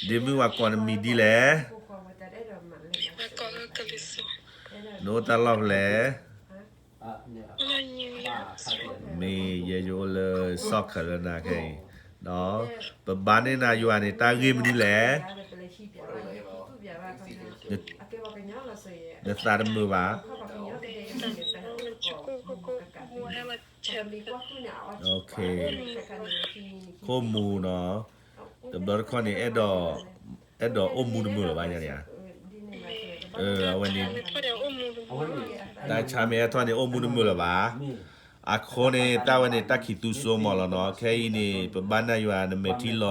ဒ့မုၣ်ဝၤကိးနမံၤဒ်လဲၣ်. နအိၣ်တၢ်လီၢ်ဖဲလဲၣ်. မ့ၢ်ယဲယအိၣ်လၢစီၣ်ခၢးလၢနၤခဲအံၤ, ဒီးပဘါန့ၢ်နၤယွၤန့ၣ် တၢ်ဂ့ၢ်မနုၤလဲၣ်. နသးတမုာ်ဘၣ်. ခိၣ်မူနီၤ, တဘျီတခီၣ်န့ၣ် အဲၣ်ဒိးအိၣ်မူတမုာ်လၢၤဘၣ်ညါန့ၣ်ဧါ. အဝဲန့ၣ် တၢ်ဆါမ့ၢ်ဟဲထီၣ်န့ၣ် အိၣ်မူတမုာ်လၢၤဘၣ်. အဃိန့ၣ် တၢ်ဝဲန့ၣ် တၢ်ခံးသူစိကမီၤလီၤနီၤ. ခဲအံၤန့ၣ် ပဘါနၤယွၤ နမဲာ်ထံလီၤ,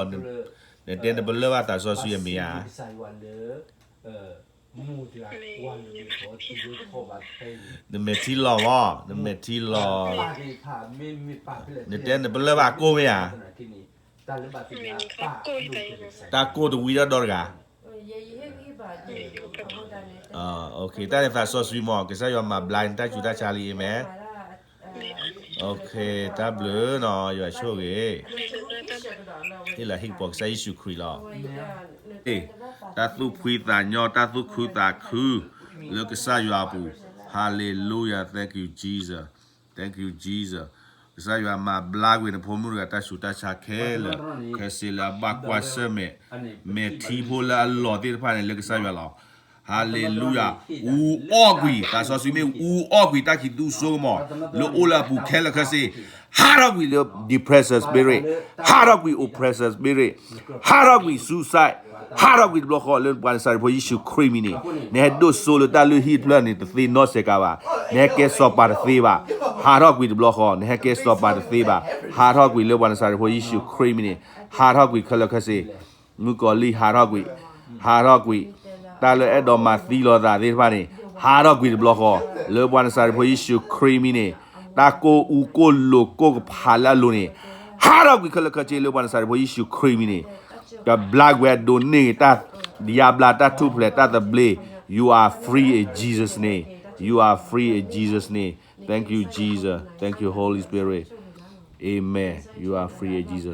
နတဲနပလၢၢ်ဘၣ်သးစီဆှံအမ့ၢ်ဧါ. နမဲာ်ထံလီၤမး, နမဲာ်ထံလီၤ, နတဲနပလၢၢ်ဘၣ်ကိၢ်မ့ၢ်ဧါ. တၢ်ကိၢ်တဝံၤဒီးဒီတဂၤ. တၢ်န့ၣ်သးစီဆှံမး, ကစၢ်ယွၤမၤဘျါနတၢ်ဆူးတၢ်ဆါလံ, အၤမ့ၣ်. တၢ်ဘျုးနီၤ, ယွၤဆိၣ်ဂ့ၤ, ဟ့ၣ်လၤဟ့ၣ်ကပီၤကစၢ်ယ့ၣ်ၡူးခရံာ်လီၤ. တၢ်သူၣ်ဖှံသးညီ, တၢ်သူၣ်ခုသးခု လၢကစၢ်ယွၤအပူၤ. Hallelujah, thank you Jesus, thank you Jesus. ကစၢ်ယွၤမၤဘျါကွံာ်နဖိမုၣ်တဂၤတၢ်ဆူးတၢ်ဆါခဲလၢာ်, ခဲစ့လၢအဘၣ်ကွၢ်ဆၢၣ်မဲာ်, မဲာ်ထံဖိလၢအလီၤသ့ၣ်တဖၣ်န့ၣ် လၢကစၢ်ယွၤလီၤ. Hallelujah. အူအီၣ်ကွံာ်, သးစီဆှံမ့ၢ်အူအီၣ်ကွံာ်တၢ်ခံးသူစိကမီၤ လၢအိၣ်လၢအပူၤခဲလၢာ်ခဲဆ့. ဟးထီၣ်ကွံာ်လၢ depression spirit, ဟးထီၣ်ကွံာ် oppression spirit, ဟးထီၣ်ကွံာ် suicide, ဟးထီၣ်ကွံာ်တဘျီဃီလၢပှၤနၤစၤရ့းဖိယ့ၣ်ၡူးခရံာ်မံၤန့ၣ်. နဟဲဒိၣ်စိလၢတၢ်လုၢ်ဟံၣ်တဖျၢၣ်န့ၣ် တသ့နီတစဲးကါဘၣ်. နဟဲကဲစီၤပၤတသ့ဘၣ်. ဟးထီၣ်ကွံာ်တဘျီဃီ, နဟဲကဲစီၤပၤတသ့ဘၣ်. ဟးထီၣ်ကွံာ်လၢပှၤနၤစၤရ့းဖိယ့ၣ်ၡူးခရံာ်မံၤန့ၣ်. ဟးထီၣ်ကွံာ်ခဲလၢာ်ခဲဆ့. မုၣ်ကီၤလံၢ်ဟးထီၣ်ကွံာ်, ဟးထီၣ်ကွံာ်, တၢ်လၢအဲၣ်ဒိးမၤသံလီၤသးသ့ၣ်တဖၣ်န့ၣ် ဟးထီၣ်ကွံာ်တဘျီဃီ, လၢပှၤနၤစၤရ့းဖိယ့ၣ်ၡူးခရံာ်မံၤန့ၣ်. တၢ်ကိၢ်အူကိၢ်လိၤကိၢ်ကဖးလၢအလိၤန့ၣ် ဟးထီၣ်ကွံာ်ခဲလၢာ်ခဲဆ့လၢပှၤနၤစၤရ့းဖိယ့ၣ်ၡူးခရံာ်မံၤန့ၣ်. ကဘျါကွံာ်အဒိးန့ၢ်ဂ့ၤတၢ်ယါဘျါတၢ်ထူၣ်ဖျဲးတၢ်သဘျ့. You are free in Jesus' name. You are free in Jesus' name. Thank you, Jesus. Thank you, Holy Spirit. Amen. You are free in Jesus' name.